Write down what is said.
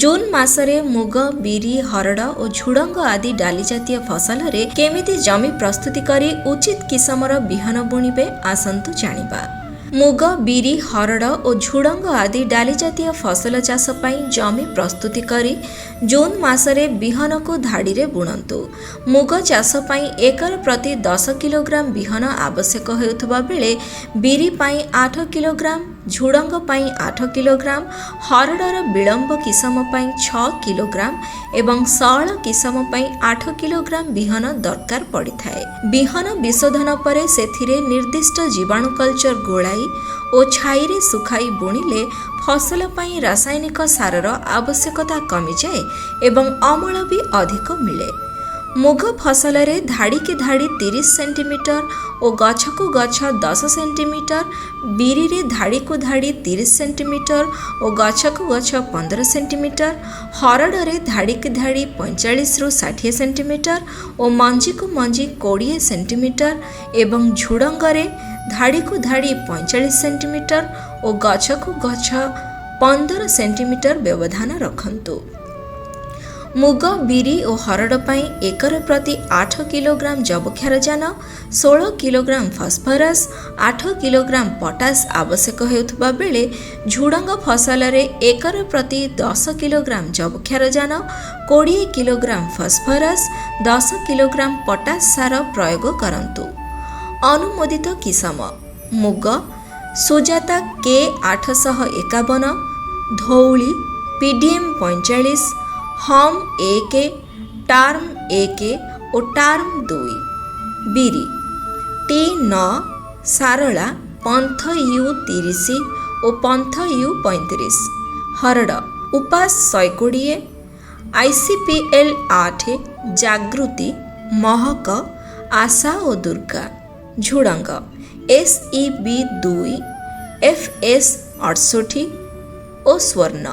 June ମାସରେ ମୁଗ, ବିରି, ହରଡ଼ ଓ ଝୁଡ଼ଙ୍ଗ ଆଦି ଡାଲି ଜାତୀୟ ଫସଲରେ କେମିତି ଜମି ପ୍ରସ୍ତୁତି କରି ଉଚିତ କିସମର ବିହନ ବୁଣିବେ, ଆସନ୍ତୁ ଜାଣିବା। ମୁଗ, ବିରି, ହରଡ଼ ଓ ଝୁଡ଼ଙ୍ଗ ଆଦି ଡାଲି ଜାତୀୟ ଫସଲ ଚାଷ ପାଇଁ ଜମି ପ୍ରସ୍ତୁତି କରି ଜୁନ୍ ମାସରେ ବିହନକୁ ଧାଡ଼ିରେ ବୁଣନ୍ତୁ। ମୁଗ ଚାଷ ପାଇଁ ଏକର ପ୍ରତି 10 କିଲୋଗ୍ରାମ ବିହନ ଆବଶ୍ୟକ ହେଉଥିବା ବେଳେ ବିରି ପାଇଁ 8 କିଲୋଗ୍ରାମ, ଝୁଡ଼ଙ୍ଗ ପାଇଁ 8 କିଲୋଗ୍ରାମ, ହରଡ଼ର ବିଳମ୍ବ କିସମ ପାଇଁ 6 କିଲୋଗ୍ରାମ ଏବଂ ସଅଳ କିସମ ପାଇଁ 8 କିଲୋଗ୍ରାମ ବିହନ ଦରକାର ପଡ଼ିଥାଏ। ବିହନ ବିଶୋଧନ ପରେ ସେଥିରେ ନିର୍ଦ୍ଦିଷ୍ଟ ଜୀବାଣୁ କଲଚର ଗୋଳାଇ ଓ ଛାଇରେ ଶୁଖାଇ ବୁଣିଲେ ଫସଲ ପାଇଁ ରାସାୟନିକ ସାରର ଆବଶ୍ୟକତା କମିଯାଏ ଏବଂ ଅମଳ ବି ଅଧିକ ମିଳେ। ମୁଗ ଫସଲରେ ଧାଡ଼ିକି ଧାଡ଼ି 30 ସେଣ୍ଟିମିଟର ଓ ଗଛକୁ ଗଛ 10 ସେଣ୍ଟିମିଟର, ବିରିରେ ଧାଡ଼ିକୁ ଧାଡ଼ି 30 ସେଣ୍ଟିମିଟର ଓ ଗଛକୁ ଗଛ 15 ସେଣ୍ଟିମିଟର, ହରଡ଼ରେ ଧାଡ଼ିକି ଧାଡ଼ି 45ରୁ 60 ସେଣ୍ଟିମିଟର ଓ ମଞ୍ଜିକୁ ମଞ୍ଜି 20 ସେଣ୍ଟିମିଟର ଏବଂ ଝୁଡ଼ଙ୍ଗରେ ଧାଡ଼ିକୁ ଧାଡ଼ି 45 ସେଣ୍ଟିମିଟର ଓ ଗଛକୁ ଗଛ 15 ସେଣ୍ଟିମିଟର ବ୍ୟବଧାନ ରଖନ୍ତୁ। ମୁଗ, ବିରି ଓ ହରଡ଼ ପାଇଁ ଏକର ପ୍ରତି 8 କିଲୋଗ୍ରାମ ଯବକ୍ଷାରଜାନ, 16 କିଲୋଗ୍ରାମ ଫସ୍ଫରସ୍, 8 କିଲୋଗ୍ରାମ ପଟାସ ଆବଶ୍ୟକ ହେଉଥିବା ବେଳେ ଝୁଡ଼ଙ୍ଗ ଫସଲରେ ଏକର ପ୍ରତି 10 କିଲୋଗ୍ରାମ ଯବକ୍ଷାରଜାନ, 20 କିଲୋଗ୍ରାମ ଫସ୍ଫରସ୍, 10 କିଲୋଗ୍ରାମ ପଟାସ ସାର ପ୍ରୟୋଗ କରନ୍ତୁ। ଅନୁମୋଦିତ କିସମ: ମୁଗ Sujata K 851, Dhauli, PDM 45, HUM 1, TARM 1 ଓ ଟାର୍ମ 2। ବିରି ଟି 9, ସାରଳା, ପନ୍ଥ you 30 ଓ ପନ୍ଥ you 35। ହରଡ଼ ଉପାସ 120, ଆଇସିପିଏଲ୍ 8, ଜାଗୃତି, ମହକ, ଆଶା ଓ ଦୁର୍ଗା। ଝୁଡ଼ଙ୍ଗ ଏସ୍ ଇ ବି 2, ଏଫ୍ ଏସ୍ 68 ଓ ସ୍ୱର୍ଣ୍ଣ।